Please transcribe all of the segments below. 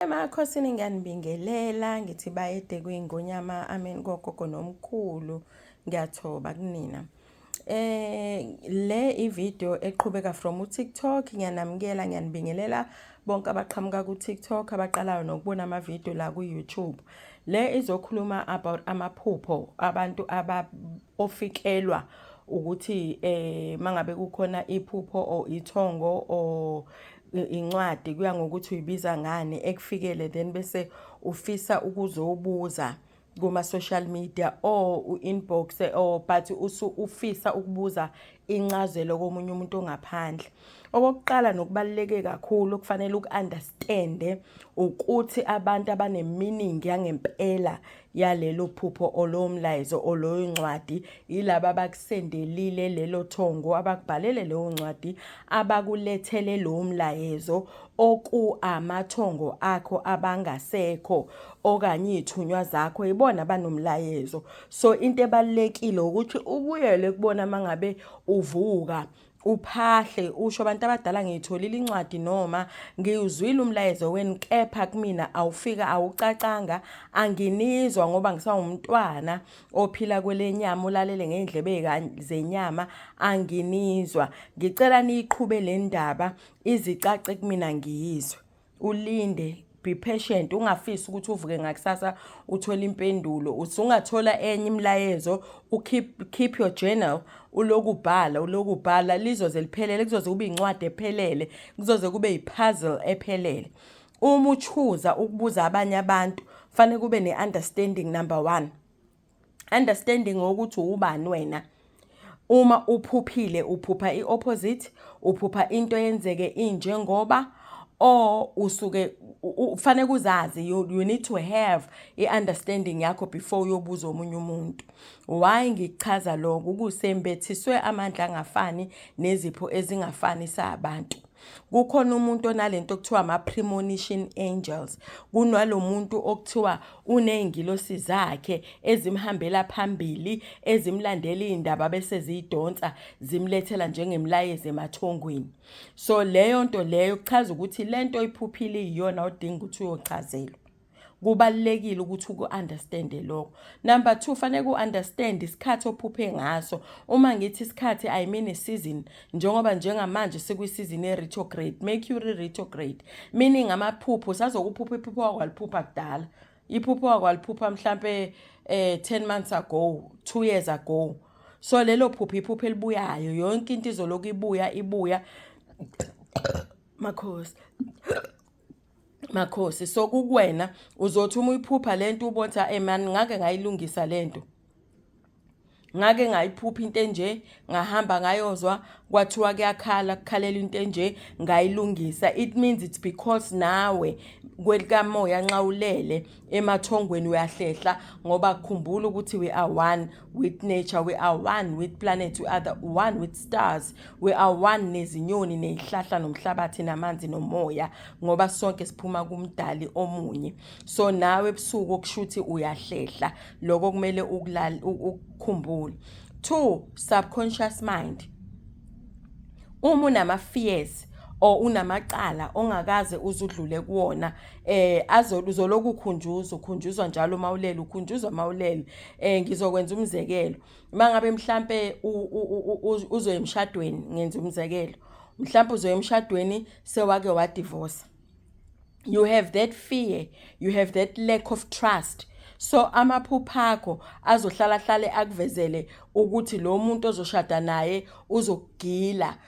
Emakhosini ngiyanibingelela, ngithi bayede kwingonyama, amen kogogo nomkhulu, ngiyathoba kunina. Le ivideo eqhubeka from uTikTok, ngiyanamukela, ngiyanibingelela bonke abaqhamuka ku-TikTok, abaqalayo nokubona ama-video la ku-YouTube. Le izokhuluma about amaphupho abantu ofikelwa ukuthi mangabe kukhona iphupho or ithongo or incwadi, kuya ngokuthi uyibiza ngani, ekufikele then bese ufisa ukuzobuza kuma social media or u-inbox or but ufisa ukubuza incazelo komunye umuntu ongaphandle. Okokuqala nokubaluleke kakhulu okufanele uku-understande ukuthi abantu abane-meaning yangempela yalelo phupho or lowo mlayezo or loyo ncwadi yilaba abakusendelile lelo thongo, abakubhalele leyo ncwadi, abakulethele lowo mlayezo, oku amathongo akho abangasekho okanye iy'thunywa zakho, ibona abanomlayezo. So into ebalulekile ukuthi ubuyele kubona mangabe uvuka, uphahle, usho, "Abantu abadala, ngiyitholile incwadi noma ngiwuzwile umlayezo wenu, kepha kumina awufika, awucacanga, anginizwa ngoba ngisawumntwana ophila kwelenyama, ulalele ngey'ndlebe zenyama, anginizwa. Ngicela niyiqhube le ndaba izicace kumina ngiyizwe." Ulinde, be patient, ungafisi ukuthi uvuke ngakusasa uthole impendulo. Usungathola enye imilayezo, ukeep keep your journal, uloku ubhala, uloku ubhala, lizoze liphelele, kuzoze kube incwadi ephelele, kuzoze kube i-puzzle ephelele. Uma uchuza ukubuza abanye abantu, fanele kube ne-understanding. Number one, understanding ngokuthi ubani wena. Uma uphuphile, uphupha i-opposite, uphupha into eyenzeke injengoba or usuke ufanele uzazi. You need to have i-understanding yakho before uyobuza omunye umuntu. Why ngikuchaza lokho? Kusembethiswe amandla angafani nezipho ezingafani sabantu. Kukhona umuntu onalento okuthiwa ama-premonition angels, kunalo muntu okuthiwa uney'ngilosi zakhe ezimhambela phambili, ezimlandela iy'ndaba bese ziyidonsa, zimlethela njengemilayezo emathongweni. So leyo nto leyo kuchaza ukuthi lento oyiphuphile iyona odinga ukuthi uyochazelwa. Kubalulekile ukuthi uku-understande lokho. Number two, fanele u-understand isikhathi ophuphe ngaso. Uma ngithi isikhathi, I mean season, njengoba njengamanje sikwi-season ye-retrograde, Mercury retrograde, meaning amaphupho sazokuphupha iphupho wakwaliphupha kudala, iphupho wakwaliphupha mhlampe 10 months ago, 2 years ago. So lelo phupho iphupho elibuyayo, yonke into izoloku ibuya ibuya, makhosi makhosi. So kukuwena, uzothi uma uyiphupha lento ubona, "Eh man, ngake ngayilungisa lento, ngake ngayiphupha into enje, ngahamba ngayozwa kwathiwa kuyakhala, kukhalela into enje, ngayilungisa." It means it's because nawe kwelikamoya nxa ulele emathongweni uyahlehla, ngoba khumbula ukuthi we are one with nature, we are one with planet, we are the one with stars, we are one nezinyoni nezihlahla nomhlabathi namanzi nomoya, ngoba sonke siphuma kumdali omunye. So nawe ebusuku okushuthi uyahlehla, lokho kumele ukukhumbule. Two, subconscious mind. Uma unama fears or unamacala ongakaze uzudlule kuwona, uzoloku ukhunjuzwa, ukhunjuzwa njalo mawulele, ukhunjuzwa mawulele. Ngizokwenza umzekelo, mangabe mhlambe uzoya emshadweni, ngenza umzekelo, mhlambe uzoya emshadweni sewake wadivorce, you have that fear, you have that lack of trust. So amaphupho akho azohlala hlale akuvezele ukuthi lo muntu ozoshada naye uzokugila,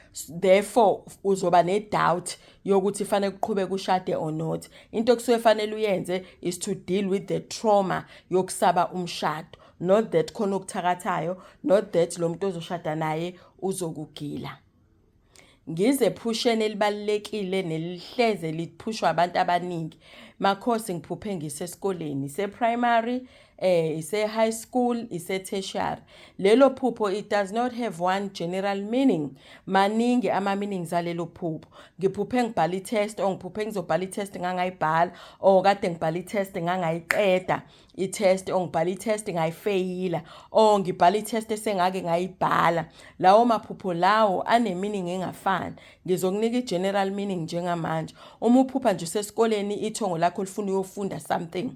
therefore uzoba ne-doubt yokuthi fanele kuqhubeke ushade or not. Into okusuke fanele uyenze is to deal with the trauma yokusaba umshado, not that khona okuthakathayo, not that lo muntu ozoshada naye uzokugila. Ngize ephusheni elibalulekile nelihleze liphushwa abantu abaningi. Makhosi, ngiphuphe ngisesikoleni, ise-primary, ise-high school, ise-tertiary. Lelo phupho, it does not have one general meaning, maningi ama-meanings alelo phupho. Ngiphuphe ngibhala i-test or ngiphuphe ngizobhala i-test ngangayibhala, or kade ngibhala i-test ngangayiqeda i-test, or ngibhala i-test ngayifeyila, or ngibhala i-test esengake ngayibhala. Lawo maphupho lawo ane-meaning engafani. Ngizokunika i-general meaning njengamanje. Uma uphupha nje usesikoleni, ithongo lakho lakho lifuna uyofunda something.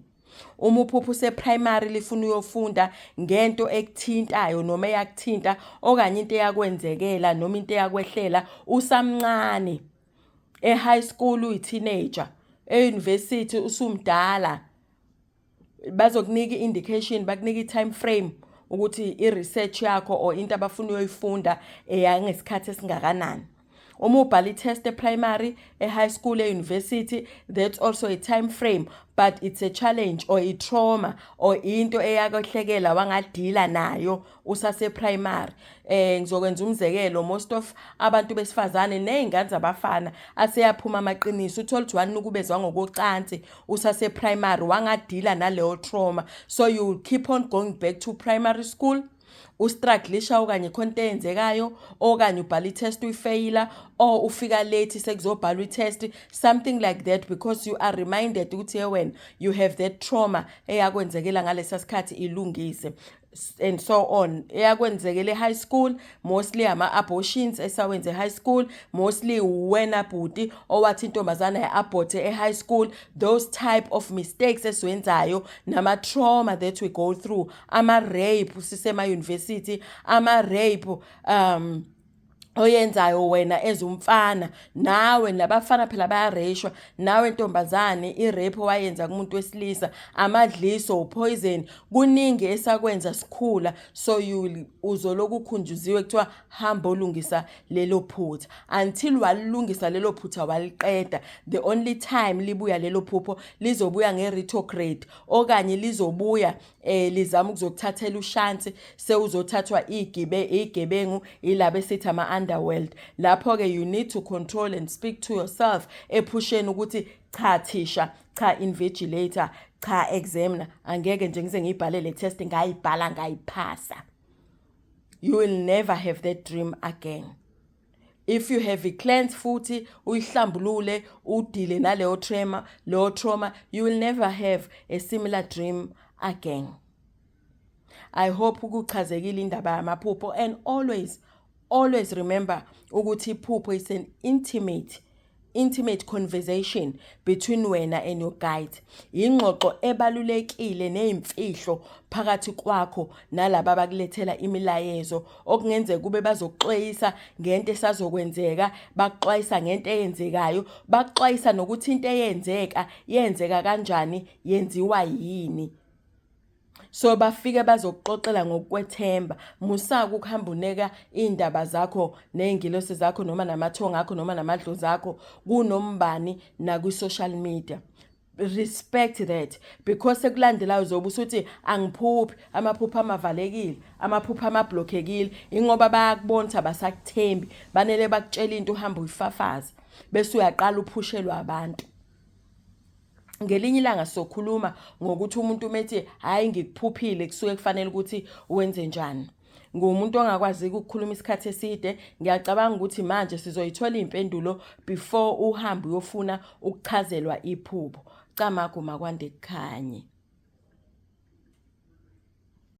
Uma uphupha use-primary, lifuna uyofunda ngento ekuthintayo noma eyakuthinta okanye into eyakwenzekela noma into eyakwehlela usamncane. E-high school uyi-teenager, e-university usumdala, bazokunika i-indication, bakunika i-time frame ukuthi i-research yakho or into abafuna uyoyifunda eyangesikhathi esingakanani. Uma ubhala i-test e-primary, e-high school, e-university, that's also a time frame, but it's a challenge or i-trauma or into eyakwehlekela wangadila nayo usase-primary. Ngizokwenza umzekelo, most of abantu besifazane ney'ngane zabafana aseyaphuma amaqiniso, uthola ukuthi wanukubezwa ngokocansi usase-primary, wangadila naleyo trauma, so you keep on going back to primary school ustrugglisha okanye khona into eyenzekayo, okanye ubhala i-test uyifeyila, or ufika late sekuzobhalwa i-test, something like that, because you are reminded ukuthi ye wena, you have that trauma eyakwenzekela ngalesa sikhathi, ilungise and so on. Eyakwenzekela e-high school, mostly ama-abortions esawenze e-high school, mostly wena bhuti owathi intombazana ya-aborte e-high school, those type of mistakes esiwenzayo nama-trauma that we go through, ama-rape sisema-university, ama-rape oyenzayo wena ezumfana, nawe nabafana phela bayareyishwa, nawe ntombazane i-rape owayenza kumuntu wesilisa, amadliso, upoison, kuningi esakwenza sikhula. So you uzoloku ukhunjuziwe kuthiwa hamba olungisa lelo phutha until walilungisa lelo phutha, waliqeda. The only time libuya lelo phupho, lizobuya nge-retrograde okanye lizobuya lizama ukuzokuthathela ushansi, sewuzothathwa igibe igebengu ilabo esithi ama-underworld. Lapho-ke you need to control and speak to yourself ephusheni ukuthi cha thisha, cha invigilator, cha examiner, angeke nje ngize ngiyibhale le test, ngayibhala ngayiphasa. You will never have that dream again. If you have a cleanse futhi uyihlambulule, udile naleyo trauma, leyo trauma, you will never have a similar dream again. I hope ukuchazekile indaba yamaphupho, and always, always remember ukuthi iphupho is an intimate conversation between wena and your guide, ingxoxo ebalulekile nezimfihlo phakathi kwakho nalabo abakulethela imilayezo, okungenzeka kube bazokuxwayisa ngento esazokwenzeka, bakuxwayisa ngento eyenzekayo, bakuxwayisa nokuthi into eyenzeka yenzeka kanjani, yenziwa yini. So bafike bazokuxoxela ngokukwethemba. Musaka ukuhamba uneka iy'ndaba zakho ney'ngilosi zakho noma namathongo akho noma namadlozi akho kunombani nakwi-social media. Respect that, because sekulandelayo uzobe usuthi angiphuphi, amaphupho amavalekile, amaphupho amablockekile, ingoba bayakubona ukuthi abasakuthembi. Banele bakutshela into, uhambe uyifafaza, bese uyaqala uphushelwa abantu. Ngelinye ilanga sokhuluma ngokuthi umuntu umethi hayi ngikuphuphile, kusuke kufanele ukuthi wenze njani. Ngumuntu ongakwazi ukukhuluma isikhathi eside. Ngiyacabanga ukuthi manje sizoyithola iy'mpendulo before uhambe uyofuna ukuchazelwa iphupho. Camagu, makwande kukhanye.